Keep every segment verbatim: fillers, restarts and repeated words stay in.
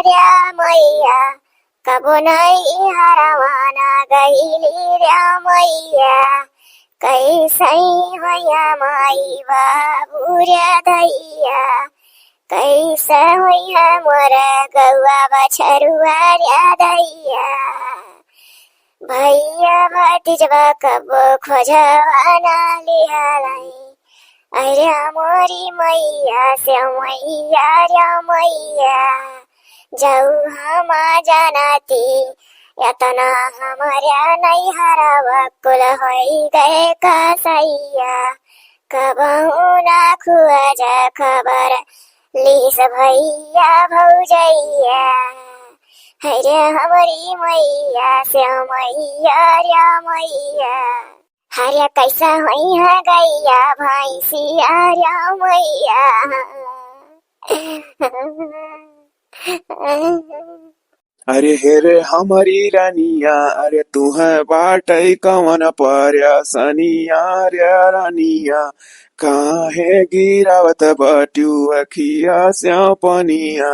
रे मैया, कबो नैहरवा ना गइली रे मैया, कैसे होइहैं माई बाबू रे दैया, कैसे होइहैं मोर गौआ बछरुआ रे दैया। भैया भतीजवा कबो खोजवा ना लिहलैं। अरे मोरी मैया से मैया रे मैया, जऊ हम जनती, एतना हमरे नैहरवा कुल होई गए कसैया। कबहूँ ना खोज खबर लीस भैया भौजैया। हरे हमरी मैया से मैया रे मैया, हरे कैसा होइहैं गैया भैंसिया रे मैया। अरे हे रे हमरी रानिया, अरे तुहैं बाटै कवन परेशानिया रे रानिया, काहे गिरावत बाट्यू अखिया से पनिया।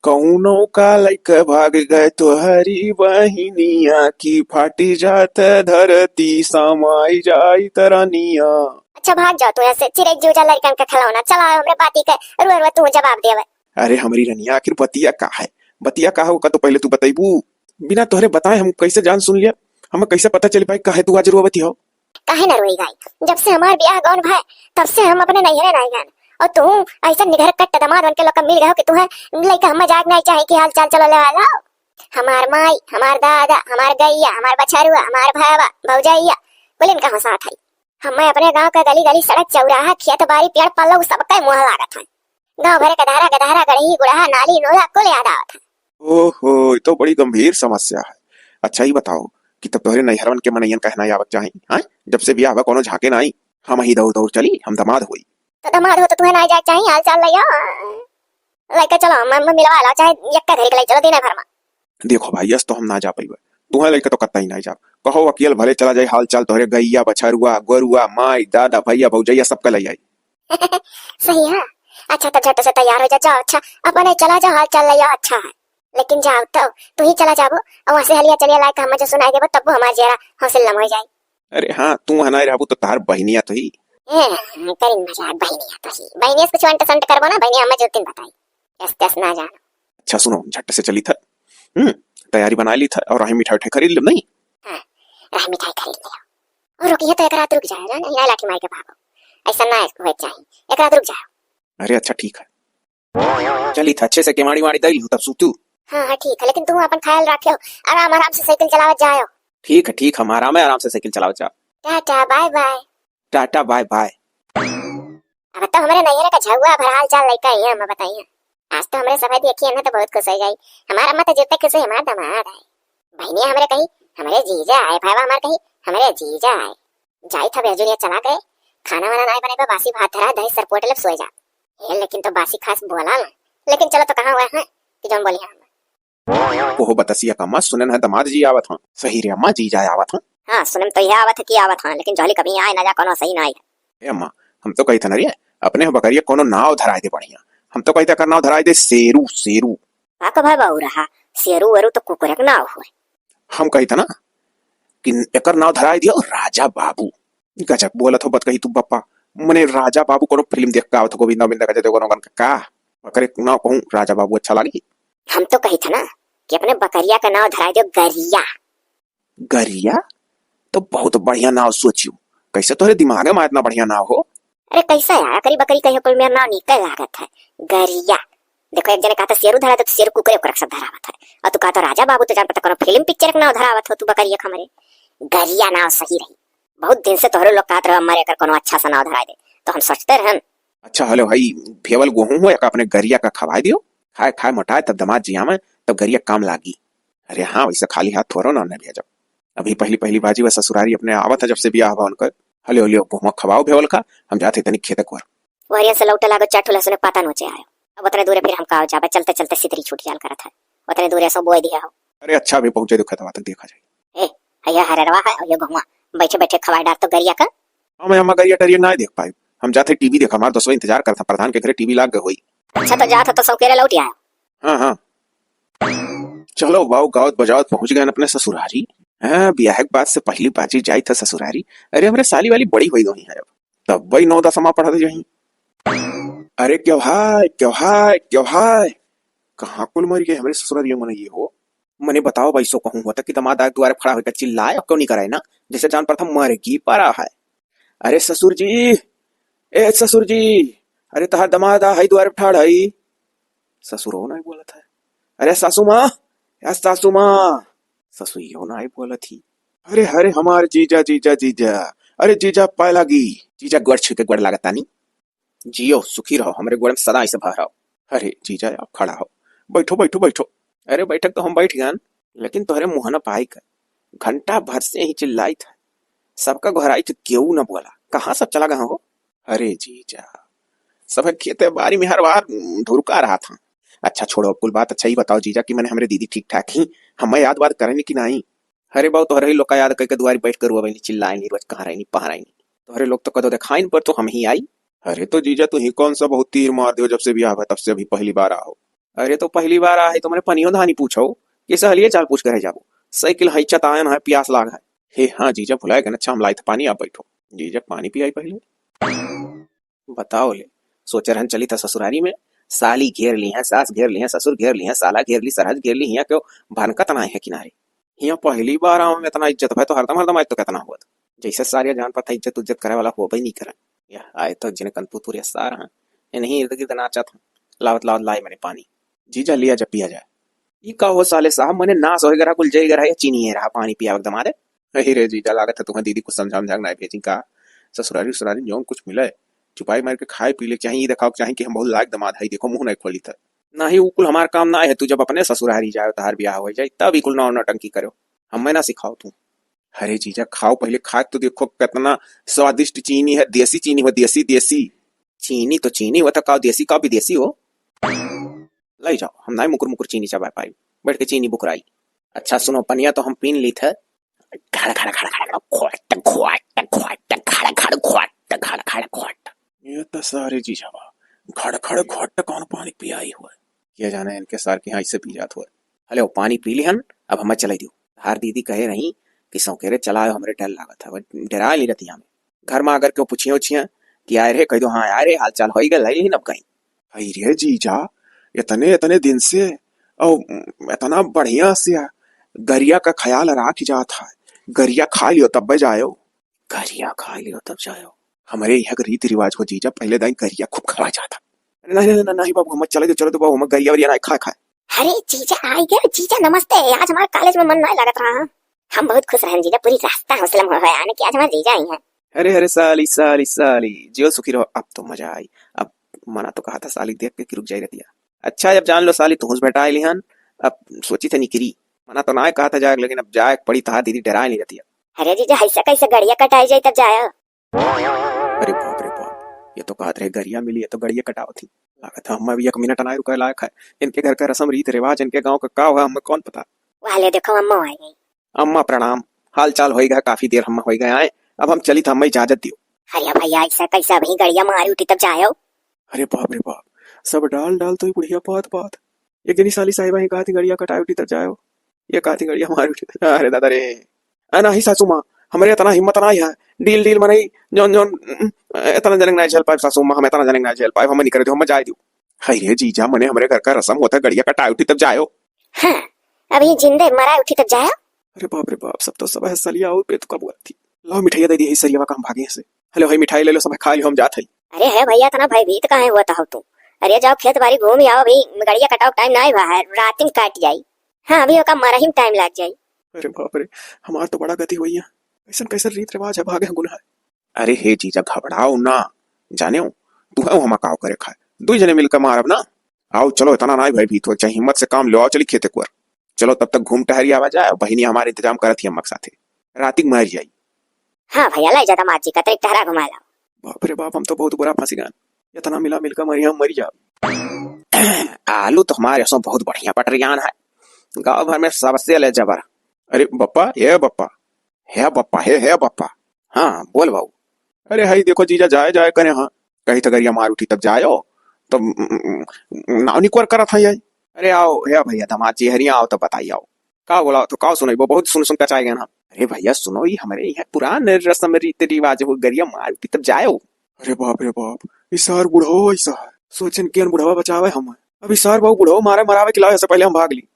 कौनो का लइके भाग गए तोहरी बहिनिया, कि फाटी जात धरती समाई जाई तरनिया। अच्छा भाग जाओ तू यहाँ से, चिरई जूजा लड़कन का खिलौना, चला हमरे बाती के रुआ रुआ तू जवाब देवे। अरे हमरी रनिया, आखिर बतिया का है? बतिया का है, ओका तो पहले तू बतैबू। बिना तोहरे बताए हम कैसे जान सुन लिया? हमें कैसे पता चल पाई काहे तू आज रोवती हो? काहे ना रोई गाई? जब से हमार ब्याह गौन भय, तब से हम अपने नैहरे नाई गन। और तू ऐसा निघर कट्ट दमाद बन के लोग का मिल गए हो कि तू है लइका हमें जाग नहीं चाहे कि हाल चाल चलो ले वाला। हमार माई, हमार दादा, हमार गैया, हमार बछरुआ, हमार भैवा, भौजैया, कुल इनका हो साथ है। हमें अपने गांव का गली गली, सड़क चौराहा, खेत बारी, पेड़ पल्लो सबके मुँह लागत है। गांव भरे के धारा गधारा, गढ़ही गुड़हा, नाली नोला कुल याद आवत है। ओहो, ये तो बड़ी गंभीर समस्या है। अच्छा, ये बताओ कि तब तोहरे नैहरवन के मनैयन कहना आवत चाही, हाँ? जब से बियाह बा, कोनो झांके ना आई। हम ही दौड़ दौड़ चली, हम दमाद होई। तो दमाद हो तो तुहे ना जाए चाही, हाल चाल ले आओ। लइका चलो, हम, हम मिलवा लो, चाहे यक्का घड़ी के ले चलो, दिन भर में। देखो भाई, अस तो हम ना जा पइबे। तुहे लइका तो कत्ता ही ना जा। कहो वकील भले चला जाए, हाल चाल तोहरे गैया, बछरुआ, गोरुआ, माई, दादा, भैया, भौजैया सबका ले आई। सही है। अच्छा, तो झट से तैयार हो जा, जाओ। अच्छा, अपने चला जाओ, हाल चाल ले आओ, अच्छा है। लेकिन जाओ तो, तू ही चला जाबो, और वहाँ से हलिया चलिया लाए के हम जो सुनाई देबो, तब वो हमार जेरा हौसला लम हो जाए। अरे हाँ, तू हनाई रहबू तो तार बहिनिया तो ही। ए, हम करी मजाक, बहिनिया तो ही। बहिनिया से कुछ अंट संट करबो ना, बहिनिया हमें जो दिन बताई। यस, यस, ना जानो। अच्छा सुनो, झट से चली था। हम्म, तैयारी बना ली था और राही मिठाई उठाई खरीद ले नहीं? हाँ, राही मिठाई खरीद लियो। और रुकिए तो एक रात रुक जाए ना, नहीं ना लाठी मार के भागो। ऐसा ना होए चाहे, एक रात रुक जाओ। अरे अच्छा ठीक है। चली था, अच्छे से केवाड़ी वाड़ी दई लिहू, तब सूतू। हाँ, हाँ, ठीक है, लेकिन तू अपन ख्याल रखियो, आराम, आराम से साइकिल चलावत जायो। ठीक है, ठीक है, हम आराम है, आराम से साइकिल चलावत जाओ। Tata, bye bye. Tata, bye bye. अब तो हमरे नैहरे का झउआ भर हाल चाल लइका ही है, हम बताइए। आज तो हमरे सफेद देखिए ना तो बहुत खुश हो जाई। हमारा अम्मा तो जितने खुश है, हमारा दामाद है। बहनिया हमरे कही, हमरे जीजा आए, भाईवा हमार कही, हमरे जीजा आए। जाई था बेजुरिया चला गए, खाना वाना ना बने बा, बासी भात धरा, दही सरपोट ले सोए जा। ए, लेकिन तो बासी खास बोला ना। लेकिन चलो तो कहाँ हुआ है कि जौन बोली हम। ओहो बतसिया का अम्मा, सुनन है दामाद जी आवत हैं। सही रे अम्मा, जीजा आवत हैं। हाँ, सुनन तो यह आवत है कि आवत हैं, लेकिन जहली कभी आए ना जा, कोनो सही ना आए। ए अम्मा, हम तो कही था ना रे, अपने हो बकरिया कोनो नाव धराए दे बढ़िया। हम तो कही था एकर नाव धराए दे शेरू, शेरू। का को भाई बाऊ रहा, शेरू वेरू तो कुकुर के नाव हुए। हम कही था ना कि एकर नाव धराए दियो राजा बाबू। गजब बोलत हो बतकही तू बप्पा। मने राजा बाबू कोनो फिल्म देख के आवत हो, गोविंदा गोविंदा गजब देवगन ओगन का, का? ओकरे नाव कहूँ राजा बाबू अच्छा लागी? हम तो कही था ना कि अपने बकरिया का नाव धराए दियो गरिया। गरिया? तो बहुत बढ़िया नाव सोचियो। कैसे तोहरे दिमाग में इतना बढ़िया नाव हो? अरे कैसा यार, एकरी बकरी कहियो कोई मेरा नाव निकल लागत है। गरिया। देखो एक जने कहता शेरू धरा दे तो शेरू कुकुरे ओकरा सब धरावत है। और तू कहता राजा बाबू तो जान पता कोनो फिल्म पिक्चर के नाव धरावत हो तू बकरिया के हमरे। गरिया नाव सही रही। बहुत दिन से तोहरे लोग कहत रहो हमारे एकर कोनो अच्छा सा नाव धराए दे, तो हम सोचते रहन। अच्छा, हेलो भाई, भेवल गोहूं हो, एक अपने गरिया का खवाए दियो, खाए खाए मोटाए, तब दामाद जी आवे, तब गरिया काम लागी। अरे हाँ, वैसे खाली हाथ थोड़ो ना उन्हें भेजब। अभी पहली पहली बाजी वह ससुरारी अपने आवत है, जब से बियाह हुआ उनकर। हलियो हलियो गोहुआ खवाओ भेवल का, हम जाते तनी खेत एक बार। वहरियन से लौटे लागो, चार ठो लहसुन के पाता नोचे आयो। अब उतने दूरे फिर हम का जाबे, चलते चलते सितरी छूट जाल करत है, उतने दूरे सो बोए दिया हो। अरे अच्छा, अभी पहुंचे तो खेतवा तक देखा जाए। ए, हया हररवा है और ये गोहुआ, बैठे बैठे खवाए डार तो गरिया का। हम अम्मा गरिया टरिया ना देख पाए, हम जाते टीवी देखा, हमार दोस्तवा इंतजार करता, प्रधान के घरे टीवी लाग गए होई। अच्छा तो जात हो तो सौकेरे लौट आयो। हाँ हाँ। चलो बाऊ, गावत बजावत पहुंच गए अपने ससुरारी। हाँ, बियाह के बाद से पहली बाजी जाई था ससुरारी। अरे, हमरे साली वाली बड़ी होई गई है अब, तब वही नौ दसमा पढ़त जाई। अरे क्यों हाय, क्यों हाय, क्यों हाय? कहाँ कुल मर गए हमरे ससुरारी में ये हो? मने बताओ भाई, सो कहूँ होता कि दमाद आए दुआरे खड़ा होकर चिल्लाए और क्यों नहीं कराए ना, जैसे जान पड़ता मर की पड़ा है। अरे ससुर जी, ए ससुर जी, अरे तहार दमाद आ है दुआरे ठाड़ है। ससुरो नहीं बोलत है। अरे सासू माँ, या सासू माँ। ससुइयो नहीं बोलत ही। अरे, अरे हमार जीजा, जीजा, जीजा, अरे जीजा पाए लागी। जीजा गोड़ छू के गोड़ लागत तानी। जियो, सुखी रहो, हमरे गोड़ में सदा ऐसे भर रहो। अरे जीजा, आप खड़ा हो, बैठो, बैठो, बैठो। अरे बैठक तो हम बैठ गन, लेकिन तोहरे मुँह न पाई कर। घंटा भर से ही चिल्लाई था, सबका घर आई तो केहू न बोला, कहाँ सब चला गया हो? अरे जीजा, सब खेते बारी में हर बार ढुरका रहा था। अच्छा छोड़ो अब कुल बात, अच्छा ही बताओ जीजा कि मैंने हमरे दीदी ठीक ठाक ही, हमें याद वाद करें कि नहीं? अरे बाऊ, तोहरे ही लोग का याद करके दुआरी बैठ कर रोवे नी, चिल्लाए नी, रोज कहाँ रही नी, पहाँ रही नी। तोहरे लोग तो कदो देखाइन पर तो हम ही आई। अरे तो जीजा, तू ही कौन सा बहुत तीर मार दियो, जब से बियाह हुआ तब से अभी पहली बार आओ। अरे तो पहली बार आ है तो मैंने पनियो धानी पूछो कि सहलिए चाल पूछ करे जाबो। साइकिल है, चतायन है, प्यास लाग है। हे हाँ जीजा, भुलाए गन, अच्छा हम लाए थे पानी, आप बैठो। जीजा पानी पियाई पहले। बताओ ले, सोचे रहन चली था ससुरारी में, साली घेर ली है, सास घेर ली है, ससुर घेर ली है, साला घेर ली, सरहज घेर ली, हियाँ क्यों भनकत ना है किनारे। हियाँ पहली बार आवे में इतना इज्जत भय तो हरदम हरदम आज तो कितना हुआ था। जैसे सारे जान पता इज्जत उज्जत करे वाला होबे नहीं करन। यह आए तो जिन कनपुतुर या सार हैं, इन्हीं इर्द गिर्द नाचत हैं। लावत लावत लाई मैंने पानी। जीजा लिया जा पिया जाए। ई का हो साले साहब, मने नास होए गरा कुल जई गरा, या चीनी है रहा पानी पियावक दमादे। अही रे जीजा, लागत है तुम्हें दीदी कुछ समझा समझा के ना भेजी का। ससुरारी उसुरारी जौन कुछ मिले, चुपाई मार के खाए पी ले के चाही, ई देखाओ के चाही कि हम बहुत लायक दमाद है, देखो मुंह नहीं खोली था। नाही, उ कुल हमार काम ना है, तू जब अपने ससुरारी जाए, तहार ब्याह हो जाए, तब ई कुल नौ नौटंकी करो, हमें ना सिखाओ तू। अरे जीजा, खाओ पहले, खा के तो देखो कितना स्वादिष्ट चीनी है, देसी चीनी हो, देसी, देसी। चीनी तो चीनी हो, तो का देसी का विदेशी हो? ले जाओ, हम नाई मुकुर मुकुर चीनी चबा पाई, बैठ के चीनी बुकराई। अच्छा सुनो, पनिया तो हम पीन ली थे। घड़ घड़ घड़ घड़ घड़, घोट घोट घोट, घड़ घड़ घोट घड़ घड़ घोट। ये तो सारे जीजा बा, घड़ घड़ घोट कौन पानी पियाई हुआ? क्या जाने इनके सार के यहाँ इससे पी जात हुआ। हेलो, पानी पी लिहन, अब हमें चले दियो। हार दीदी कहे रही कि सौकेरे चलाओ, हमरे डर लागत है, वो डरा ली रहती हमें। घर में अगर क्यों पूछिए उछिए कि आए रे, कह दो हाँ आए रे, हाल चाल होई गल, लाई अब कहीं। अरे जीजा, इतने, इतने दिन से और इतना बढ़िया से गरिया का ख्याल राख जात है, गरिया खा लियो तब जायो। गरिया खा लियो तब जायो। हमरे यहाँ के रीति रिवाज हो जीजा, पहले दाई गरिया खूब खावा जाता। नहीं, नहीं, नहीं, नहीं बाबू, हम चले दो, चले दो बाबू, हम गरिया वरिया नहीं खाए, खाए। अरे जीजा, आई गए जीजा, नमस्ते। आज हमारे कॉलेज में मन नहीं लगत रहा। हम बहुत खुश रहन जीजा, पूरी रास्ता हौसला में हो आने की, आज हमारे जीजा आई हैं। अरे, अरे, साली, साली, साली, जियो सुखी रहो, अब तो मजा आई। अब मना तो कहा था साली देख के कि रुक जाई रहतिया। अच्छा, अब जान लो साली, तुहस भेटाए लिहन, अब सोची थे निकरी। मना तो ना कहा था जाए, लेकिन अब जाए पड़ी, तहार दीदी डराए नहीं रहतिया। अरे जीजा, ऐसा कैसे गड़िया कटाई जाई तब जाया? अरे बाप रे बाप, ये तो कहत रहे गरिया मिली, ये तो गड़िया कटावत ही। लागत है हमें भी एक मिनट ना रुके लायक है। इनके घर का रस्म रीत रिवाज, इनके गांव का का हुआ, हमें कौन पता। वाले देखो, अम्मा आ गई। अम्मा प्रणाम, हाल चाल होई गया, काफी देर हम होई गए आए, अब हम चली था, हमें इजाजत दियो। अरे भैया, ऐसा कैसा अभी गड़िया मारी उठी तब जायो? अरे बाप रे बाप, सब डाल डाल तो ही बुढ़िया बात बात। एक जनी साली साहिबा ही कहा थी गड़िया कटाए उठी तब जायो, ये कहा थी गड़िया मारी उठी तब, अरे दादा रे। आ नाही सासू माँ, हमरे इतना हिम्मत नाही है, डील डील मनई जौन जौन, उम, इतना जनक नाही झेल पाए सासू माँ, हम इतना जनक नाही झेल पाए, हम नहीं करे दो, हम जाए दो। हाय रे जीजा, मने हमरे घर का रस्म होता है, गड़िया कटाए उठी तब जायो। हाँ, अभी जिंदे मराए उठी तब जायो। अरे बाप रे बाप, सब तो सब है सलिया और बेतुका बोलत थी। लाओ मिठाइया दे दी है सरियावा का, हम भागे से। हेलो, है मिठाई ले लो, सब खा लियो, हम जात है। अरे है भैया, इतना भयभीत काहे हुआ था तू? अरे जाओ खेत बारी घूम आओ, अभी गड़िया कटाओ, टाइम ना भा है, रात में काट जाई। हाँ, अभी ओका मरही में टाइम लग जाई। अरे बाप रे, हमार तो बड़ा गति हुई है। ऐसन कैसन रीत रिवाज है, भागे गुनाह है। अरे हे जीजा, घबराओ ना, जाने हो, तू है हमा काव करे खाए, दो जने मिलकर मारब ना। आओ चलो, इतना ना भयभीत हो, चाहे हिम्मत से काम लो, आओ चली खेते कुआर। चलो तब तक घूम टहरी आवा जाए, बहिनी हमारे इंतजाम करत ही अम्मा के साथे, राती के मारी जाई। हाँ भैया, लाई जा दमाद जी का, तनिक टहरा घुमा लाओ। बाप रे बाप, हम तो बहुत बुरा फंसी गए, इतना मिला मिलकर मरी हम मरी जाओ। आलू तो हमारे असो बहुत बढ़िया पटरियान है, गांव भर में सबसे ले जबर। अरे बप्पा, ए बप्पा, हे बप्पा, हे, हे बप्पा। हाँ, बोल बाबू। अरे हई देखो जीजा, जाए, जाए करे हाँ, कही तो गरिया मार उठी तब जायो, तो, उम, उम, उम, नाव निकोर करत है ये। अरे आओ, हे भइया, दामाद जी, हरिया आओ तो बताई आओ। का बोला तो का सुनइबो, बहुत सुन सुन कचाए गए ना। अरे भइया सुनो, ई हमरे इहाँ पुरान रस्म रीति रिवाज हो, गरिया मार पी तब जायो। अरे बाप रे बाप, ई सार बुढ़ो, ई सार। सोचन कियन बुढ़वा बचावे हम। अब ई सार बाबू बुढ़ो मारे मरावे के लावे से पहिले हम भाग ली।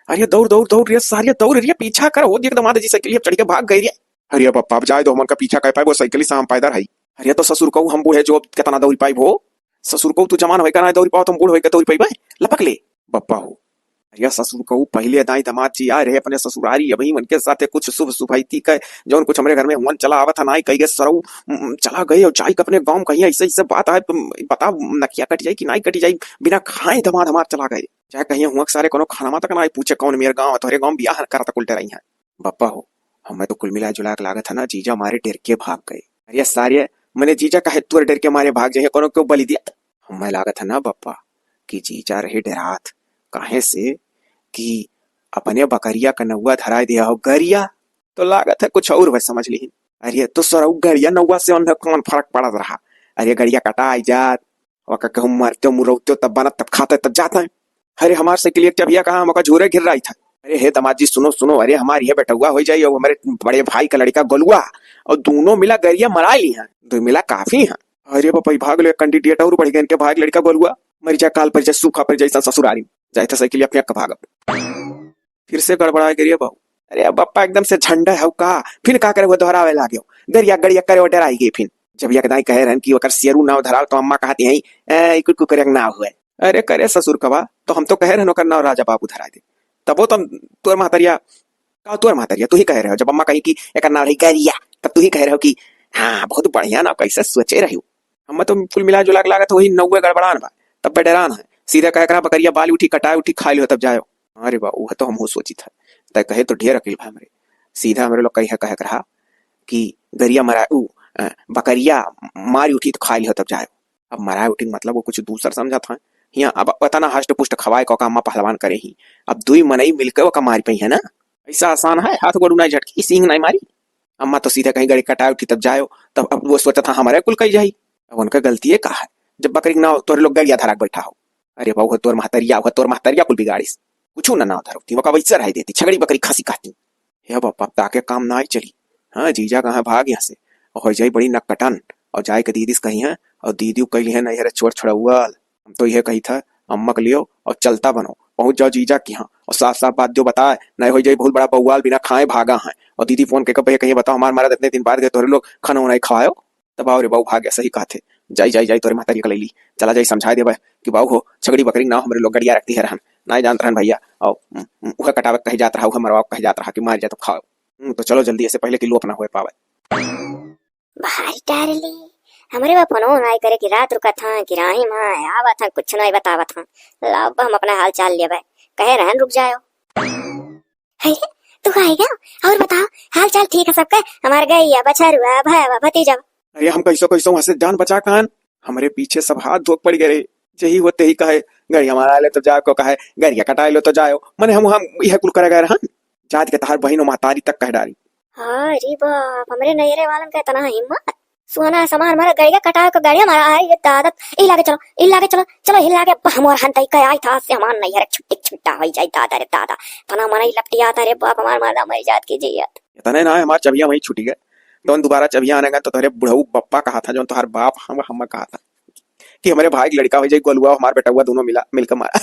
अरे दौड़, दौड़, दौड़ रे सारिया, दौड़ रे, पीछा कर, हो देख दामाद जी साइकिल चढ़ के भाग गए रे। अरे बप्पा, अब जाए दो, हमन का पीछा कर पाए, वो साइकिल से हम पैदल हई। अरे तो ससुर कहू हम बूढ़े जो अब कितना दौड़ पाइब हो? ससुर कहू तू जवान होई का ना दौड़ पाओ, तुम बूढ़ होई के दौड़ पाइबे? लपक ले। बप्पा हो। अरे ससुर कहू पहिले दाई दामाद जी आए रहे अपने ससुरारी, अभी उनके साथे कुछ शुभ शुभैती के जौन कुछ हमरे घर में हुवन चला आवत है नाई कही गए सरऊ, उम, चला गए और जाई के अपने गाँव में कहीं ऐसे ऐसे बात आए, उम, बता नकिया कट जाई कि नाई कट जाई, बिना खाए दामाद हमार चला गए। चाहे कहीं हुआ सारे कोनो खाना तक ना पूछे कौन मेर गाँव है, तोहरे गाँव बियाह करत कुल डराई है। बप्पा हो, हमें तो कुल मिला जुला के लागत है ना जीजा मारे डर के भाग गए। अरे सारे, मने जीजा काहे तोर डर के मारे भाग जाए, कोनो क्यों बलि दिया? हमें लागत है ना बप्पा कि जीजा रहे डरात, काहे से कि अपने बकरिया का नौवा धराए दिया हो गरिया, तो लागत है कुछ और वह समझ ली। अरे तो सरऊ गरिया नौवा से उन्हें कौन फर्क पड़त रहा? अरे गरिया कटाई जात, ओका कहूँ मरते मुरौते तब बनत तब खाते तब जाते हैं। अरे हमार साइकिल एक चबिया कहाँ, हम ओका झूरे गिर रही था। अरे हे दामाद जी सुनो सुनो, अरे हमार ये बेटौआ हो जाई और हमारे बड़े भाई का लड़का गोलुआ, और दोनों मिला गरिया मरा ली हैं, दो मिला काफी हैं। अरे बपई भाग लो, एक कैंडिडेट और बढ़ गए इनके भाग लड़का गोलुआ, मर जा काल पर जा सूखा पर जैसा ससुरारी, जाए था साइकिल या फेंक के भागब। फिर से गड़बड़ा गई रे बाबू। अरे बप्पा एकदम से झंडा है का? फिर का करे वो दोहरावे लागे हो। गरिया गरिया करे वो डराई गई फिर। जब यकदाई कहे रहन कि ओकर शेरू नाव धराव तो अम्मा कहती हैं, "ए, ई कुल कुकरे के नाव हुए।" अरे करे ससुर कबा, तो हम तो कहे रहन ओकर नाव राजा बाबू धराए दे। तबो तो तोर महतरिया, का तोर महतरिया, तू ही कहे रहे हो। जब अम्मा कही कि एकर नाव रही गरिया, तब तू ही कहे रहे हो कि हाँ, बहुत बढ़िया नाव, कैसे सोचे रही हो। हमें तो कुल मिला जुला के लागत वही नौवे गड़बड़ान बा, तब पे डरान है। सीधा कहे करा बकरिया बाली उठी, कटाए उठी, खाए लियो तब जायो। अरे बा, उहे तो हमहू सोचित है। तय कहे तो ढेर अकील बा हमरे। सीधा हमरे लोग कहे, कहे करा कि गरिया मरा, उ, अ, बकरिया मारी उठी तो खाए लियो तब जायो। अब मराए उठी के मतलब वो कुछ दूसर समझत है। हियाँ अब अतना हष्ट पुष्ट खवाए को का अम्मा पहलवान करे ही। अब दुई मनई मिलके ओका मार पई है ना? ऐसा आसान है, हाथ गोड़ नाई झटकी, सींग नाई मारी। अम्मा तो सीधा कहीं गड़ी कटाए उठी तब जायो, तब अब वो सोचत हा हमारे कुल कही जाई। अब उनका गलती है का है, जब बकरी के नाव तोरे लोग गरिया धरा के बैठा हो। अरे बाबू, तोर महतरिया, वो तोर महतरिया कुल बिगाड़िस। कुछ ना नाव धरती, वो का वैसे रह देती, छगड़ी बकरी खसी कहती। हे बाप, बाप, ताके काम ना आई चली। हाँ, जीजा कहाँ भाग यहाँ से, और हो जाई बड़ी नककटन, और जाए के दीदी से कही है, और दीदी कही है नहीं, अरे छोड़ छोड़ौल। हम तो यह कही था, अम्मा के लियो और चलता बनो, पहुंच जाओ जीजा के यहाँ और साफ साफ बात जो बताए, नहीं हो जाए बहुत बड़ा बउआल, बिना खाए भागा है। और दीदी फोन के कहे कहीं बताओ, हमार मरद इतने दिन बाद गए, तोरे लोग खाना उना खवायो। तब आओ रे बाऊ, भाग गया, सही कहा थे। जाई, जाई, जाई, तोरे महतारी के लैली, चला जाई, समझाए देबे कि बाऊ हो, छगड़ी बकरी ना हमरे लोग गड़िया रखती है रहन, ना जानत रहन भैया, और उम, उम, उहे कटावे कहे जात रहा, उहे मरवा कहे जात रहा कि मार जा तो खाओ। हम्म, तो चलो जल्दी, ऐसे पहले कि लोप ना होए पावे। भारी डारली, हमरे बा फोनो नाई करे कि रात रुकत हाँ कि राही मा आवत हाँ, कुछ नाई बतावत हाँ। लाओ बा हम अपना हाल चाल लेबे, कहे रहन रुक जायो। हे रे, तू आ गया? और बताओ, हाल चाल ठीक है सबके? हमार गैया, बछरुआ, भैया, भतीजा। अरे हम कैसो कैसो वहां से जान बचा कान, हमरे पीछे सब हाथ धोक पड़ गए। यही होते ही कहे, "गड़िया मारा ले तो जाओ," को कहे, "गड़िया कटाए लो तो जाओ।" मने हम, हम यह कुल करे गए रहन। जात के तहार बहिन और महतारी तक कह डारी। अरे बाप, हमरे नैहरे वालन का इतना हिम्मत। सोना समान मारा, गड़िया कटाए को गड़िया मारा। अरे ये दादा, ई लागे चलो, ई लागे चलो, चलो ई लागे। अब हम और हन तई का आई था, से हमार नैहर छुट्टी छुट्टा होई जाई दादा रे दादा। तना मनई लपटिया था रे बाप, हमार मर्दा मर जात की जियत। इतने ना, हमार चबिया वहीं छूटी गए। जौन दोबारा चबिया आने गए तो तोहरे बुढ़ऊ बप्पा कहा था, जौन तोहार बाप हम, हम कहा था कि हमरे भाई के लड़का हो जाए गोलुआ, हमार बेटउआ दोनों मिला, मिलकर मारा।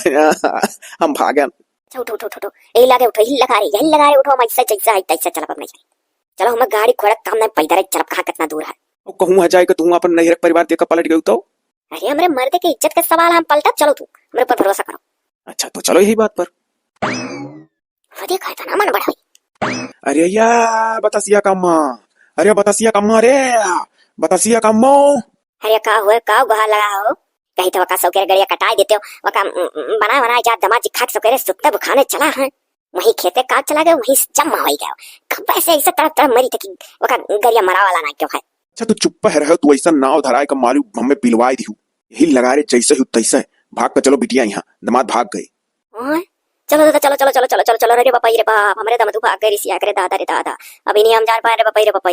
हम भागन। अच्छा, उठो, उठो, उठो, उठो। ए, लागे उठो, हिल लगा रे, हिल लगा रे, उठो, हम ऐसा जैसा है तैसा चलब, अब नहीं। चलो, हमें गाड़ी घोड़ा काम नहीं, पैदल ही चलब, कहाँ कितना दूर है। ओ, कहूँ है जाए के तू अपन नैहर के परिवार देख के पलट गई तो? अरे, हमरे मर्द के इज्जत का सवाल है, हम पलटब, चलो तू, हमरे ऊपर भरोसा करो। अच्छा, तो चलो यही बात पर। वो देखो, इतना मन बढ़ाई। अरे या, बतासिया का अम्मा, अरे बतासिया का अम्मा रे, बतासिया का अम्मा। अरे का हुए, का गुहार लगा हो? कहीं तो वका सौकेर गड़िया कटाई देते हो, वका, उम, उम, बनाए बनाए जात दामाद जी खा के सौकेरे सुत्ते बुखाने चला है। वहीं खेते काट चला गए, वहीं से जम्मा हो गया। कब ऐसे ऐसे तड़प तड़प मरी थे कि वका गड़िया मरा वाला ना क्यों है? अच्छा, तू चुप्प है रहो, तू ऐसा नाव धराए का मालूम हमें पिलवाए दिहू। यही लगा रे, जैसे ही तैसे। भाग के चलो बिटिया यहाँ, दामाद भाग गए। ओए, चलो दादा, चलो, चलो, चलो, चलो, चलो, चलो, रे बापा, रे बाप, हमरे दमदू भाग गए, रिसिया करे दादा रे दादा। अभी नहीं हम जान पाए रे बापा, रे बापा।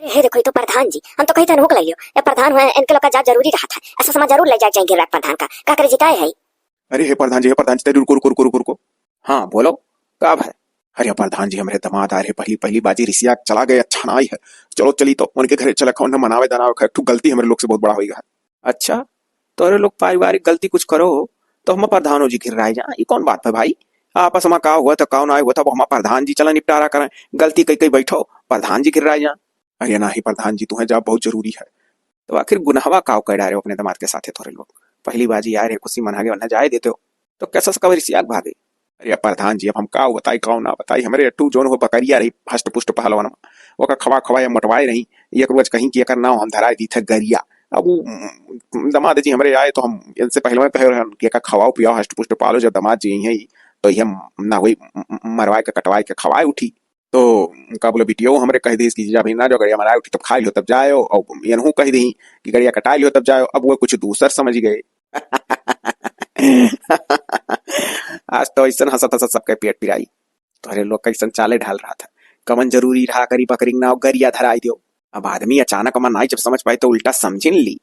हे देखो, ये तो प्रधान जी, हम तो कही था नोक लगियो। ये प्रधान हुए, इनके लोग का जा जरूरी रहा था। ऐसा सामान जरूर ले जाए जाएंगे रख प्रधान का। का करे जिताए है? अरे हे प्रधान जी, हे प्रधान जी, तनी रुको, रुको, रुको, रुको, रुको। हाँ, बोलो, का भय? अरे प्रधान जी, हमरे दमाद आए रहे, पहली, पहली बाजी रिसिया चला गए, अच्छा ना आई है। चलो चली तो उनके घरे चला, खाओ ना मनावे दनावे, खाए, एक ठो गलती हमरे लोग से बहुत बड़ा होइगा। अच्छा, तोरे लोग पारिवारिक गलती कुछ करो हो, तो हम प्रधानो जी घिर्राए जा, ई कौन बात है भाई? आपस में का हुआ था, का ना हुआ था, वो हम प्रधान जी चला निपटारा करें, गलती कई कई बैठो, प्रधान जी घिर्राए जा। अरे नाही प्रधान जी, तुहें जाब बहुत जरूरी है। तो आखिर गुनहवा काव कर डारे हो अपने दमाद के साथे तोरे लोग? पहली बाजी आए रहे, खुशी मना के वरना जाए देते हो, तो कैसा से कब रिसिया के भागे? अरे प्रधान जी, अब हम का बताई, का ना बताई, हमरे अट्टू जोन हो बकरिया रही, हष्ट पुष्ट पहलवान में, ओका खवा खवा या मोटवाए रही, एक रोज कहीं कि एकर नाव हम धराए दी थे गरिया। अब उ, उम, दमाद जी हमरे आए तो हम इनसे पहलवान कहे रहन कि एका खवाओ पियाओ, हष्ट पुष्ट पालो, जब दमाद जी यहीं है तो ये ना वही, उम, उम, मरवाए के कटवाए के खवाए उठी। तो का बोले, बिटियो हमरे कह दीस कि जब इन्ना जो गड़िया मराए उठी तब खाए लियो तब जायो, और इनहू कह दी कि गड़िया कटाए लियो तब जायो। अब वो कुछ दूसर समझ गए। आज तो ऐसन हंसत हंसत सबके पेट पिराई। तोहरे लोग कैसन चाले ढाल रहा था, कमन जरूरी रहा करी बकरी नाव गरिया धराई दियो। अब आदमी अचानक मन आई जब समझ पाई तो उल्टा समझिन ली।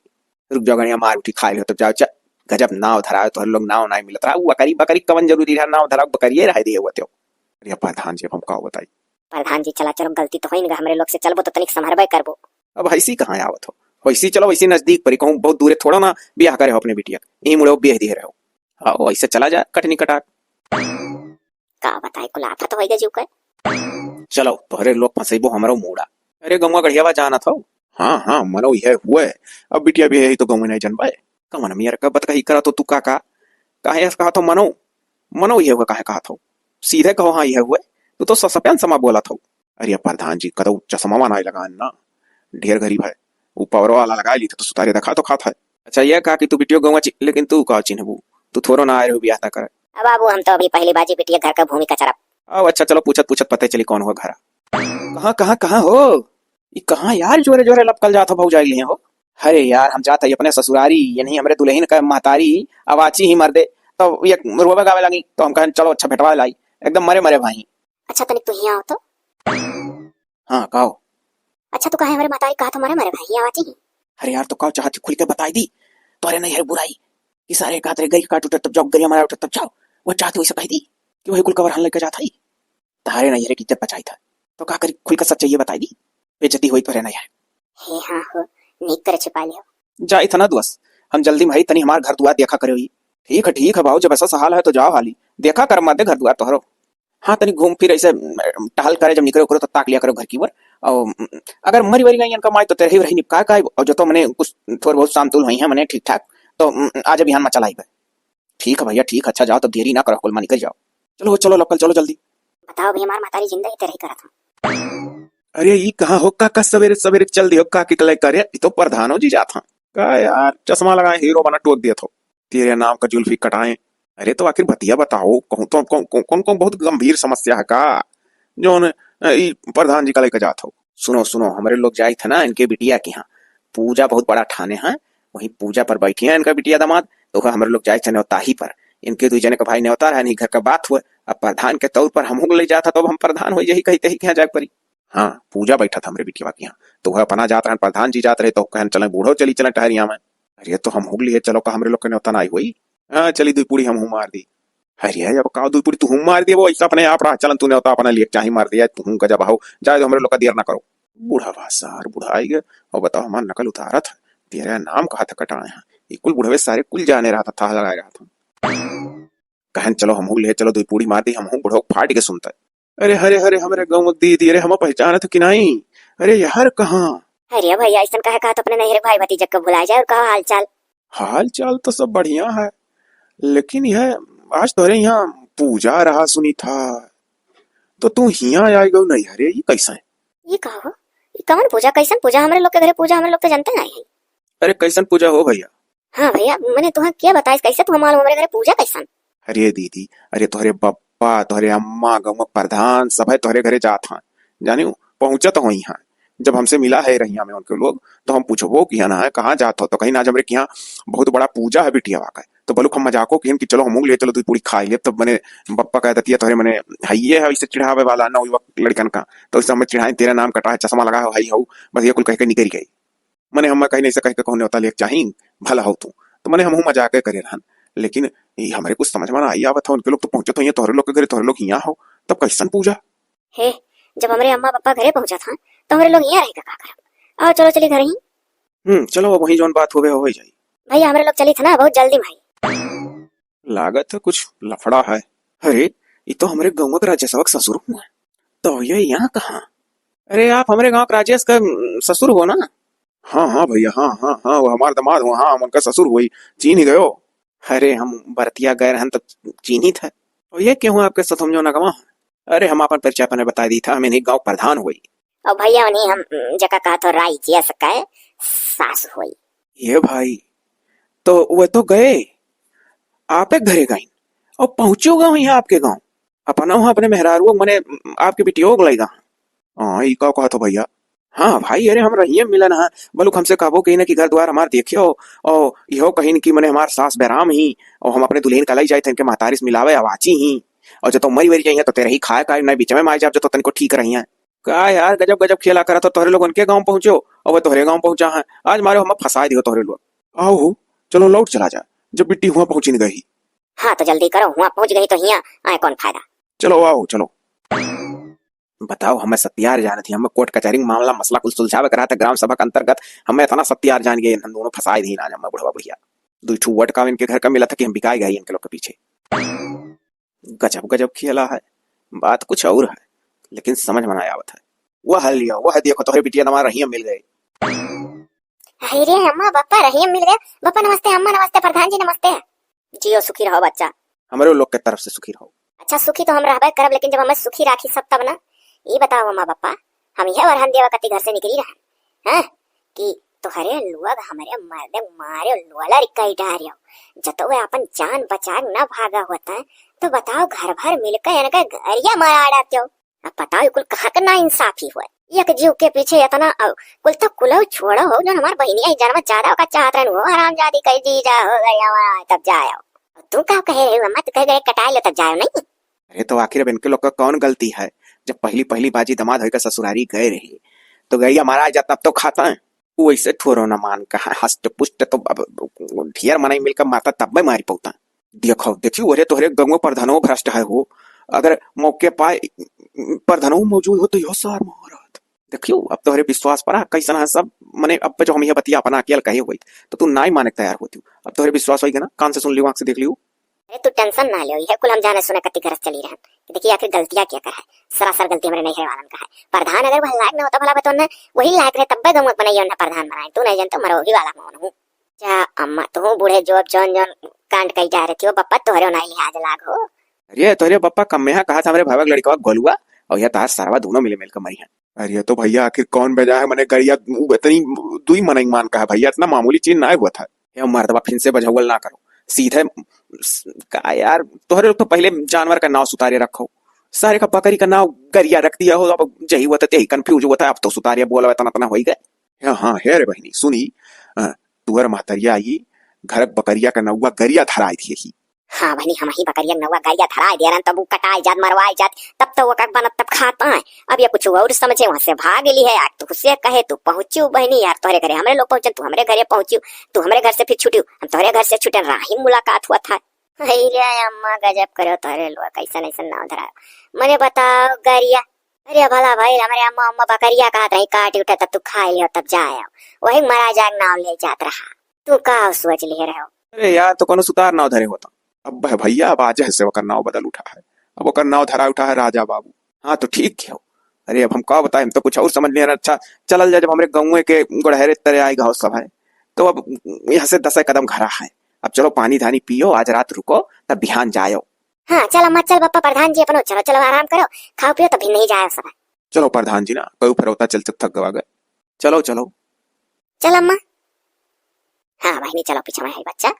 रुक जाओ गड़िया मार उठी खाए लियो तब जाओ, चल। गजब नाव धराए तोहरे लोग, नाव नाई मिलत रहा, वो बकरी, बकरी कमन जरूरी रहा नाव धराओ, बकरिए रहा दिए हुआ त्यो। अरे प्रधान जी, अब हम का बताई? प्रधान जी, चला चलो, गलती तो होइन गा हमरे लोग से, चलबो तो तनिक संभरबे करबो। अब हैसी कहाँ आवत हो? वैसी चलो, वैसी नजदीक परी, कहूँ बहुत दूरे थोड़ा ना ब्याह करे हो अपने बिटिया के, यहीं मुड़े ब्याह दिए रहो। आओ, ऐसे चला जा, कटनी कटाक। का बताई, कुल आफत होई गा जीव के। चलो, तोहरे लोग फंसेबो हमरो मूड़ा। अरे गंगवा गढ़ियावा जानत हो? हाँ, हाँ, मनो यह हुए। अब बिटिया भी यही तो गंगवा नहीं जनबे। कमन मियर का बतकही करत हो तू काका? काहे ऐसे कहत हो मनो? मनो यह हुए काहे कहत हो? सीधे कहो हाँ यह हुए। तू तो ससपेन समा बोलत हो। अरे प्रधान जी, कतौ चश्मा ना लगान ना, ढेर गरीब है। ऊ पावर वाला लगा ली तो सुतारे देखा तो खात है। अच्छा यह कहा कि तू बिटियो गंगवा चि-, लेकिन तू का चिन्हबू? तू थोरो ना आए रहो ब्याह ता करे। अब बाबू, हम तो अभी पहली बाजी बिटिया घर का भूमि कचरा। अब अच्छा चलो, पूछत पूछत पते चली कौन हुआ घरा। कहाँ, कहाँ, कहाँ हो? ई कहाँ यार जोरे जोरे लपकल जात हो भौजाई लिए हो? अरे यार, हम जात है अपने ससुरारी, यही हमरे दुल्हन का महतारी अवाची ही मर दे, तो ये रोवे गावे लगी, तो हम कहन चलो अच्छा भेटवा लाई, एकदम मरे मरे भाई। अच्छा तनिक तू हियाँ आओ तो। हाँ, काओ? अच्छा तू काहे हमरे महतारी कहा तो मरे मरे भाई, अवाची ही? अरे यार, तो काओ चाहत ही खुल के बताई दी, तोरे नहीं है बुराई कि सारे कहत रहे गई काट उठत तब जाओ, गरिया मारा उठत तब जाओ, वो चाहत ही वैसे कह दी कि वही कुल कवर हन लेके जात है। तारे नहीं है कि इज्जत बचाई था, तो का करी, खुल के सच्चाई बताई दी, बेइज्जती होई तोरे नहीं है। हे हाँ हो, नीक करे छिपा लियो। जाई था ना दुआस, हम जल्दी में हई, तनी हमार घर दुआर देखा करे हुई। ठीक है, ठीक है बाबू, जब ऐसा सहाल है तो जाओ हाली, देखा कर मत दे घर दुआर तोहरो। हाँ, तनी घूम फिर ऐसे, अम, टहल करे, जब निकरे उकरे तो ताक लिया करो घर की ओर। और, अम, अगर मरी वरी गई इनका माई तो तेरे ही रही निपका का, और जो तो मने कुछ थोड़ बहुत सामतुल हुई है मने ठीक ठाक, तो, अम, आज बिहान में चलाई बे। ठीक है भैया, ठीक है, अच्छा जाओ तब देरी ना करो, कुल मा निकल जाओ। चलो, चलो लपकल, चलो जल्दी। बताओ भैया, हमार महतारी जिंदा ही तेरे ही करत हूँ। अरे ई कहाँ हो काका, सवेरे सवेरे चल दियो का के कले करे, ई तो प्रधानो जी जात हैं। का यार, चश्मा लगाए हीरो बना टोक दिया थो। तेरे नाम का जुल्फी कटाए। अरे तो आखिर बतिया बताओ, कहूँ तो कौन, कौन, कौन, कौन बहुत गंभीर समस्या है का, जौन, अ, ई प्रधान जी का लेके जात हो? सुनो, सुनो, हमरे लोग जाई थे ना इनके बिटिया के यहाँ, पूजा बहुत बड़ा ठाने हैं, वहीं पूजा पर बैठी हैं इनका बिटिया दामाद, तो वह हमरे लोग जाई थे न्योताही पर। इनके दुई जने का भाई न्योता रहा, नहीं घर का बात हुआ, अब प्रधान के तौर पर हमहू ले जाता तो अब हम प्रधान हो यही कही तही के यहाँ जाए परी। हाँ, पूजा बैठा था हमरे बिटिया के यहाँ, तो वह अपना जात रहन, प्रधान जी जात रहे, तो कहन चले बूढ़ो चली चले टहरिया में। अरे तो हमहू लिए चलो का हमरे लोग के न्योता ना आई हुई? हाँ, चली दुई पूड़ी हमहू मार दी। अरे अब का दुई पूड़ी तू हूँ मार दिए, वो ऐसा अपने आप रहा, चलन तू न्योता अपना लिए चाही मार दिया, तू हूँ गजब हो, जाए दो हमरे लोग का देर ना करो। बूढ़ा बा सार, बूढ़ा आई गए, और बताओ हमार नकल उतारत है, तेरा नाम कहा था कटाए हैं, ये कुल बुढ़वे सारे कुल जाने रहा था, था लगाए रहा था। कहन चलो हमहू ले चलो, दुई पूड़ी मार दी, हमहू बुढ़ो फाट के सुनता। अरे हरे हरे, हमरे गाँव दीदी, अरे हम पहचानत कि नहीं? अरे यार कहाँ? अरे भैया, ऐसन काहे कहत अपने नैहरे भाई भतीजा के भुला जाए और कहा हाल चाल? हाल चाल तो सब बढ़िया है, लेकिन यह आज तोरे यहाँ पूजा रहा सुनी था, तो तू हियाँ आ गयो नैहरे, ये कैसा है? ये का हो? ये कौन पूजा? कैसन पूजा? हमरे लोग के घरे पूजा हमरे लोग तो जानते नहीं है। अरे कैसन पूजा हो भैया? हाँ भैया, मैंने तुहाँ क्या बताइस, कैसे तुहाँ मालूम हमरे घरे पूजा कैसन? अरे दीदी, अरे तोहरे बप्पा, तोहरे अम्मा, गाँव में प्रधान, सभे तोहरे घरे जात हैं। जानियो, पहुँचत होई हैं। जब हमसे मिला है रहिया में उनके लोग, तो हम पूछबो कि है ना, कहाँ जात हो? तो कहीं ना, आज हमरे के यहाँ बहुत बड़ा पूजा है बिटिया का। तो बलुक हम मजाको किहन कि चलो हमहू ले चलो, दुई पूड़ी खाई लेब। तब मने बप्पा कह देतिया, तोहरे मने हइये है ऐसे चिढ़ावे वाला, नौ युवक लड़कन का। तो ऐसे हमें चिढ़ाए, तेरा नाम कटा है, चश्मा लगा हो, हई हो, बस ये कुल कह के निकल गई। मने हम कहीं नहीं से कह के कहूँ न्योता लेके चाही, भला हो तू। तो मने हमहू मजाके करे रहन, लेकिन ई हमरे कुछ समझ में ना आई आवत है, उनके लोग तो पहुँचत होइहैं तोहरे लोग के घरे, तोहरे लोग हियाँ हो, तब कैसन पूजा? हे, जब हमरे अम्मा पापा घरे पहुँचत हैं, तो हमरे लोग हियाँ रह के का करब? आओ, चलो, चली घर ही। हम्म, चलो, अब वहीं जौन बात होवे, हो जाई। भैया, हमरे लोग चली थे ना, बहुत जल्दी में हई। लागत है कुछ लफड़ा है। अरे, ई तो हमरे गउँवा के राजेशवा के ससुर हुआ। तो ये यहाँ कहाँ? अरे, आप हमरे गाँव के राजेश का, उम, ससुर हो ना? हाँ, हाँ भैया, हाँ, हाँ, हाँ, वो हमार दामाद हो, हाँ, हम उनका ससुर होई, चीन्ह गयो। अरे, हम बरतिया गए रहन तो चीन्हित है। और ये केहू आपके ससुर जो नगवा है? अरे, हम आपन परिचय अपने बताइ दी था, हम इन्हीं गाँव प्रधान होई। और भैया, उन्हीं हम, उम, जेका कहत हो राई जी, ऐसा कहे सास होई। ये भाई, तो वे तो गए, आपे घरे गइन, और पहुँचो गए यहाँ आपके गाँव। अपना वहाँ अपने मेहरारुओ, मने, आपके बिटियो को लइगा। हाँ, ई का कहत हो भैया? हाँ भाई, अरे हम रहिए मिलन हाँ, बलुक हमसे कहबो कही ना कि घर द्वार हमार देखियो, और इहो कहिन कि मने हमार सास बेराम ही, और हम अपने दुल्हन का लई जाए थे इनके महतारी से मिलावे, अवाची ही, और जो तो मरी वरी जाइए तो तेरे ही खाए का नहीं, बीच में मार जाब जो तो तनिको ठीक रही है। का यार, गजब गजब खेला करत हो, तोहरे लोग उनके गाँव पहुँचो, और वो तोहरे गाँव पहुँचा है। आज मारे हम फंसा दियो तोहरे लोग। आओ हो, चलो लौट चला जा, जब बिट्टी हुआ पहुँची नहीं गई। हाँ, तो जल्दी करो, हुआ पहुँच गई तो हिया आए कौन फायदा। चलो आओ, चलो। बताओ, हमें सत्यार जानत ही, हमें कोर्ट कचहरी में मामला मसला कुल सुलझावे के रहा था, ग्राम सभा के अंतर्गत हमें इतना सत्यार जान गए, हम दोनों फंसाए दी ना, हमें बुढ़वा बुढ़िया। दो ठू वोट का इनके घर का मिला था कि हम बिकाए गए इनके लोग के पीछे। गजब गजब खेला है, बात कुछ और है, लेकिन समझ में ना आवत है। वह लियो, वह देखो, तोहरे बिटिया नवा रहिया मिल गए। अरे अम्मा, बप्पा रहिया मिल गए। बप्पा नमस्ते, अम्मा नमस्ते, प्रधान जी नमस्ते। जियो, सुखी रहो बच्चा। हमरे लोग के तरफ से सुखी रहो। अच्छा, सुखी तो हम रहबे करब, लेकिन जब हमें सुखी राखी सब तब ना। ई बताओ अम्मा बप्पा, हम यह वरहन देवा कति घर से निकली रहन, हैं? कि तोहरे लोग हमरे मर्दे मारे लोला रिक्का ही डारियो। जतो वे अपन जान बचा के ना भागा होता है, तो बताओ घर भर मिलकर इनका गरिया मरा डारते हो। अब बताओ, ये कुल कहाँ के नाइंसाफी हुआ? एक जीव के पीछे इतना, अ, कुल तो कुलऊ छोड़ो हो, जो हमार बहिनिया ही जन्म ज्यादा ओका चाहत रहन, वो हरामजादी कही जी जा हो गरिया मरा, तब जाओ। तू का कहे रहे हो अम्मा, तू कहे गए कटाए लो तब जाओ, नहीं? अरे तो आखिर अब इनके लोग का कौन गलती है? जब पहली पहली बाजी दामाद होइके ससुरारी गए रहे, तो गरिया मारा जाता, अब तो खाता है। वो ऐसे ठोरो न मान कहा, हष्ट पुष्ट तो अब ढेर मनई मिलकर मारता, तब मैं मारी पौता। देखो, देखियो, अरे तोहरे गंगो प्रधानो भ्रष्ट है हो, अगर मौके पाए प्रधानो मौजूद हो तो यो सार मारत। देखियो, अब तोहरे विश्वास पर आ, कैसन है सब, मने अब जो हम यह बतिया अपना अकेल कहे हुई, तो तू नाई माने के तैयार होती। अब तोहरे विश्वास होई ना, कान से सुन लियो, आँख से देख लियो। अरे तू tension ना लियो, यह कुल हम जाने सुने कति गरज चली रहन। कि देखिए आखिर गलतियाँ क्या कर है, सरासर गलती हमरे नैहरे वालन का है। प्रधान अगर वह लायक ना होता भला बतौन ना, वही लायक रहे तब्बे गंगो बनाइए उन्हें प्रधान बनाए। तू नहीं जानते मरोही वाला मौन हूँ। जा अम्मा, तू बूढ़े जो अब जौन जौन कांड कही जा रहे थी, वो बप्पा तोहरे ना लिहाज लाग हो। अरे तोहरे बप्पा कम में कहा था हमरे भाई का लड़का गोलुआ, और यह तार सरवा दोनों मिले मिलकर मरी हैं। अरे तो भैया आखिर कौन बेजा है, मने गरिया उ इतनी दुई मनई मान का है भैया, इतना मामूली चीज ना हुआ था। ये मर्दवा फिन से बझौल ना करो, सीधे स-, का यार, तोहरे लोग तो पहले जानवर का नाव सुतारे रखो, सारे का बकरी का नाव गरिया रख दिया हो, अब जही हुआ था तेही confuse हुआ था, अब तो सुतारे बोला इतना इतना होई गए। हाँ, हाँ, हे रे बहिनी, सुनी, अ, तुअर महतरिया आई, घर बकरिया का नौवा गरिया धराई दिए ही। हाँ बहिनी, हम ही बकरिया नौवा गरिया धराई दिया रहन, तब उ कटाई जात, मरवाई जात, तब तो वो का बनत तब खाता है। अब ये कुछ और समझे, वहाँ से भाग ली है, आग तो से कहे, तू पहुँचू बहिनी यार, तोहरे घरे हमरे लोग पहुँचन, तू हमरे घरे पहुँचू, तू हमरे घर से फिर छुटियो, हम तोहरे घर से छुटन, राही मुलाकात हुआ था। अरे अम्मा, गजब करो तोहरे लोग, कैसन ऐसन नाव धरायो। मने बताओ गरिया, अरे भला भाई, हमरे अम्मा, अम्मा बकरिया कहत रही, काट उठे तब तू खा लियो, तब जाए आओ। वही मरा जाए नाव ले जात रहा। तू का सोच लिए रहो? अरे यार, तो कोनो सुतार नाव धरे होता। अब वह भैया, अब आज है से ओकर नाव बदल उठा है, अब ओकर नाव धरा उठा है राजा बाबू। हाँ, तो ठीक हो। अरे अब हम का बताए, हम तो कुछ और समझ लिए रहे। अच्छा, चलल जा, जब हमरे गाँवे के गोड़हरे तरे आई गाँव सब है, तो अब यहाँ से दस कदम घरा है। अब चलो पानी धानी पियो, आज रात रुको, तब बिहान जायो। हाँ, चलो मत चल बप्पा प्रधान जी, अपनो चलो, चलो आराम करो, खाओ पियो, तभी नहीं जायो सब। चलो प्रधान जी ना, कऊ फिरौता चल चल थक गवा गए। चलो, चलो। चल अम्मा। हाँ बहिनी, चलो पीछे में है बच्चा।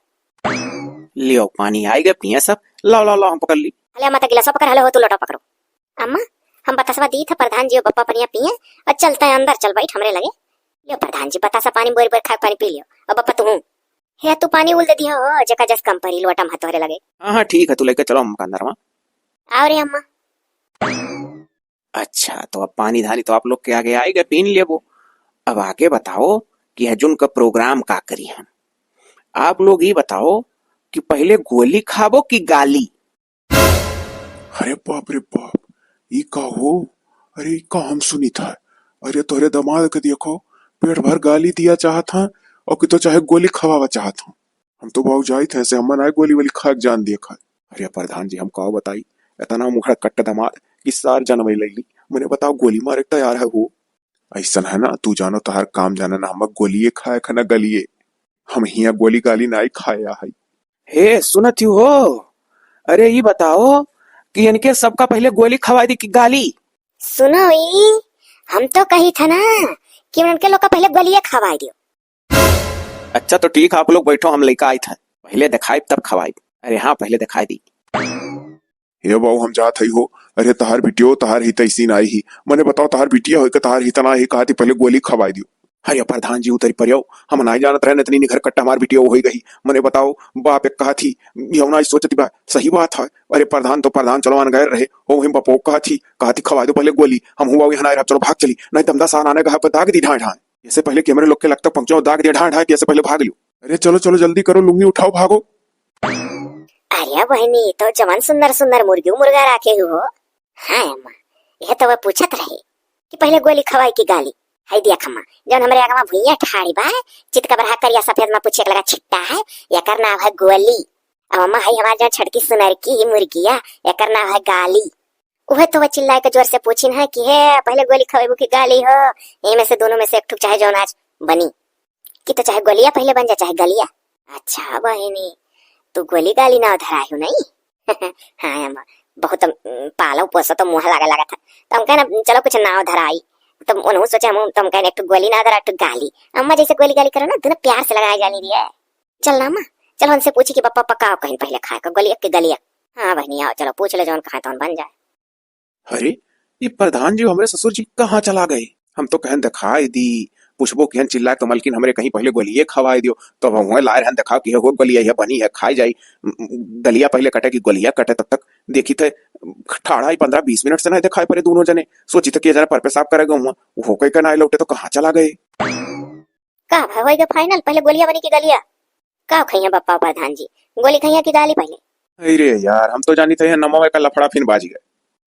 लियो पानी आए गए, पिए सब। लाओ, लाओ, लाओ, हम पकड़ ली। अरे अम्मा, तो गिलासवा पकड़, हले हो, तू लोटा पकड़ो। अम्मा, हम बतासवा दी था प्रधान जी और बप्पा पनिया पिए और चलता है अंदर, चल बैठ हमरे लगे। लियो प्रधान जी, बतासा पानी बोरी बोरी खाए, पानी पी लियो। और बप्पा तू हूँ। हे, तू पानी उल दे दिया हो, जेका जस कम परी, लोटा में तोहरे लगे। हाँ, हाँ, ठीक है, तू लेके चलो अम्मा का अंदर में। आओ रे अम्मा। अच्छा, तो अब पानी धानी तो आप लोग के आगे आए गए, पीन लेबो। अब आगे बताओ कि हजुन का program का करी हम। आप लोग ही बताओ कि पहिले गोली खाबो कि गाली? अरे बाप रे बाप, ई का हो? अरे ई का हम सुनित है? अरे तोहरे दमाद के देखो, पेट भर गाली दिया चाहत हैं और कि तो चाहे गोली खवावा चाहत हैं। हम तो बाबू जाइत है से हम ना गोली वोली खाए के जान दिए खाए। अरे प्रधान जी, हम का बताई, इतना मुखड़ा कट्ट दमाद कि सार जनवे लैली। मने बताओ, गोली मारे के तैयार है हो। ऐसन है ना, तू जानो तोहार काम जाने ना, हम गोलिये खाए खाना गलिये। हम हियाँ गोली गाली नाई खाया है। हे, सुनत ही हो? अरे, ई बताओ कि इनके सबका पहिले गोली खवाई दी कि गाली? सुनो ई, हम तो कही था ना कि उनके लोग का पहिले गोलिये खवाई दियो। अच्छा, तो ठीक है, आप लोग बैठो, हम लेके आई था, पहिले दिखाई तब खवाई। अरे हाँ, पहिले दिखाई दी। हे बाबू, हम जात हई हो। अरे, तहार बिटियो तहार हित ऐसी नाई ही। मने बताओ, तहार बिटिया होई के तहार हित ना ही, कहा थी पहले गोली खवाई दियो। अरे प्रधान जी, उतरी परियो, हम नाई जानत रहन इतनी निखर कट्टा हमार बिटियो होई गई। मने बताओ, बाप एक कहा थी, ये ना सोचती बा, सही बात है। अरे प्रधान तो प्रधान चलो अन गैर रहे, हो वहीं बपो कहा थी, कहा थी खवाई दो पहले गोली, हम हुआ यहाँ ना रह, चलो भाग चली, नहीं दमदा सान आने का दाग दी ढाए ढाए। इससे पहले कि हमरे लोग के लगता पहुंचो, दाग दिया ढाए ढाए, कि इससे पहले भाग लियो। अरे चलो चलो, जल्दी करो, लुंगी उठाओ, भागो। अरे बहिनी, तो जवन सुंदर सुंदर मुर्गी मुर्गा राखे हो। हाँ अम्मा, यह तो वह पूछत रहे कि पहले गोली खवाई की गाली। है दिया खम्मा, जौन हमरे आगवा भुइया ठाड़ी बा, चित का बरहा करिया सफेद में पूछे के लगा छिट्टा है, एकर नाव है गोली। अब अम्मा है हमार जौन छटकी सुनर की ही मुर्गिया, एकर नाव है गाली। उहे तो वह चिल्लाए के जोर से पूछिन है कि हे, पहले गोली खवेबू की गाली हो, एमे से दोनों में से एक ठुक चाहे जौन आज बनी। कि तो चाहे गोलिया पहले बन जा, चाहे गलिया। अच्छा बहिनी, तू गोली गाली ना धरायु नहीं? हाँ अम्मा, बहुत, अम, पालो पोसो तो मुँह लागे लगा था। तो हम कहना, चलो कुछ नाव धराई। तो उन्हों सोचे हम, तो हम कहने, एक ठो गोली ना धरा, एक ठो गाली। अम्मा जैसे गोली गाली करो ना, दोनों प्यार से लगाए जानी रही है। चल ना अम्मा, चल उनसे पूछी कि पप्पा, पप्पा का कहीं पहले खाए का, गोलिया के गलिया। हाँ बहिनी, आओ चलो पूछ ले, जौन कहा तौन बन जाए। अरे, ये प्रधान जी हमरे ससुर जी कहाँ चला गए? हम तो कहन दिखाई दी, पूछबो किहन चिल्ला के मलकिन हमरे कहीं पहले गोलिये खवाए दियो, तो अब हुए लाए रहन दिखाओ कि हो गोलिया, यह बनी है, खाई जाई। म, म, गलिया पहले कटे कि गोलिया कटे, तब तक देखी थे ठाढ़ा ही पन्द्रह बीस मिनट से नहीं दिखाई पड़े दोनों जने। सोची थे कि ये जना पर पेशाब करे गए हुआ, वो कोई का ना लौटे तो कहाँ चला गए? का भाई, होई गए final, पहले गोलिया बनी की गलिया? का खइहें बप्पा प्रधान जी, गोली खइहें कि गाली पहले? अरे यार, हम तो जानी थे नमवे का लफड़ा फिन बाज गए।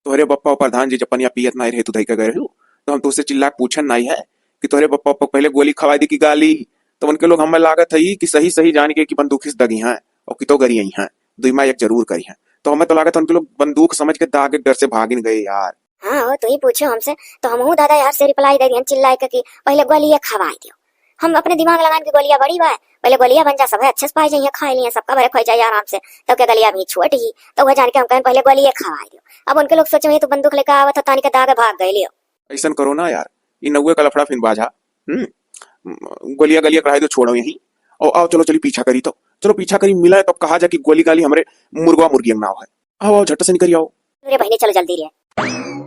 तोहरे बप्पा प्रधान जी जब पनिया पियत नाई रहे, तू धई के गए रहू, तो हम तुझसे चिल्ला के पूछन नाई है कि तोहरे बप्पा पहले गोली खवाई दी कि गाली? तो उनके लोग हमें लागत है कि सही सही जान के कि बंदूक से दगी हैं और कि तो गरी आई हैं, दुई माँ एक जरूर करी हैं। तो हमें तो लागत है उनके लोग बंदूक समझ के दाग के डर से भागिन गए यार। हाँ हो, तू ही पूछो हमसे, तो हमहू दादा यार से reply दे दिहन चिल्लाए के कि पहले गोलिया खवाए दियो। हम अपने दिमाग लगान के गोलिया बड़ी बा, पहले गोलिया बन जा, सब है अच्छे से पाए जाइए, खाए लिए, सबका भरे खोई जाए आराम से, तो क्या गलिया भी छोट ही, तो वह जान के हम कहें पहले गोलिया खवाए दियो। अब उनके लोग सोचे, "ये तो बंदूक लेके आवत है, तानी के दागे भाग गए लियो।" ऐसन करो ना यार, ई नौवे का लफड़ा फिन बाझा। हम्म, गोलिया गलिया कराए दो, छोड़ो यहीं। और आओ, चलो, चली पीछा करी तो, चलो पीछा करी, मिला है तो कहा जा कि गोली गाली हमरे मुर्गवा मुर्गी अंगनाव है। आओ, आओ, झट से निकल आओ। रे बहिनी, चलो जल्दी रे।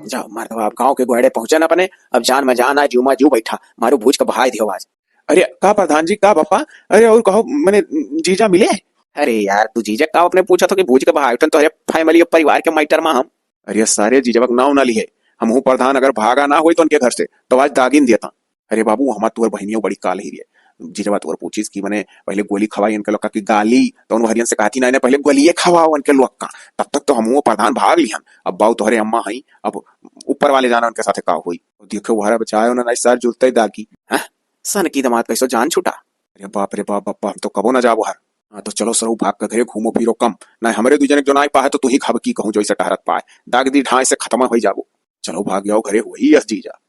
जाओ, मार दो, अब गाँव के गोहड़े पहुँचे ना अपने, अब जान में जान आए, जीव में जीव बैठा, मारू भूज के बहाए दियो आज। अरे, का प्रधान जी, का बप्पा? अरे, और कहो, मने जीजा मिले? अरे यार, तू जीजा का अपने पूछा था कि भूज के बहाए उठन, तो अरे family और परिवार के matter में हम। अरे सारे जीजवा के नाव ना लिए, हमहू प्रधान अगर भागा ना होई तो उनके घर से, तो आज दागिन देता। अरे बाबू, हमार तोर बहिनियो बड़ी काल ही रे। जीजवा तोर पूछिस कि मने पहले गोली खवाई इनके लोग का कि गाली, तो उन हरियन से कहती, "नहीं, नहीं, पहले गोलिये खवाओ इनके लोग का, तब तक तो हमहू प्रधान भाग लिहन।" अब बाऊ तोहरे अम्मा हई, अब ऊपर वाले जाना उनके साथे का होई। देखो, वहरा बचाए उन्हें नहीं सर जुलते दागी। हाँ? सन की दमाद कैसो जान छूटा। अरे बाप रे बाप, बप्पा, हम तो कबो ना जाबो हर। हाँ, तो चलो सरऊ भाग के घरे घूमो फिरो कम, नहीं हमरे दू जने के जो नाई पाए तो तू ही खाब की कहूँ, जो इसे टहरत पाए, दाग दी ढाई से खत्म हो जाबो। चलो भाग जाओ घरे, वही यस जीजा।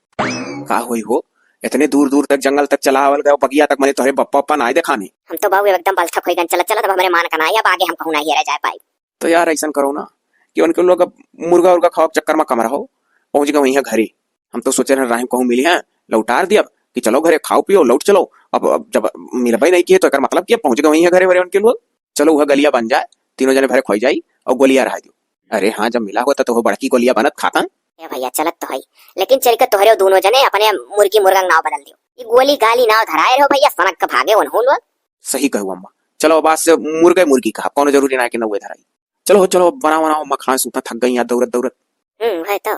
का होई हो, इतने दूर दूर तक जंगल तक चला आवल गयो, बगिया तक, मने तोहरे बप्पा उप्पा नाई देखाने। हम तो बाबू एकदम बलथक होई गन, चलत चलत अब हमरे मान का नाई, अब आगे हम कहूँ नाई हेरा जाए पाई। तो यार ऐसन करो ना कि उनके लोग अब मुर्गा उर्गा खावा के चक्कर में कम रहो, पहुँच गए वहीं घरे। हम तो सोचे रहे राहिम कहूँ मिली हैं, लौटार दिया कि चलो घरे खाओ पियो लौट चलो। अब, अब जब मिलबे नहीं किए तो एकर मतलब कि अब पहुँच गए वहीं घरे वरे उनके लोग। चलो वह गलिया बन जाए, तीनों जने भरे खोई जाई और गोलिया रह दियो। अरे हाँ, जब मिला होता तो वो बड़की गोलिया बनत खाता। ए भैया, चलत तो है, लेकिन चल के तोहरे दोनों जने अपने मुर्गी मुर्गा के नाव बदल दियो। ये गोली गाली नाव धराए रहो भैया, सनक के भागे उन्हों लोग। सही कहू अम्मा, चलो अब आज से मुर्गे मुर्गी कहा, कौनो जरूरी ना है कि नौवे धराई। चलो हो, चलो बनाओ बनाओ, अम्मा खाए सूता थक गई यार दौड़त दौड़त। हम्म, है तो।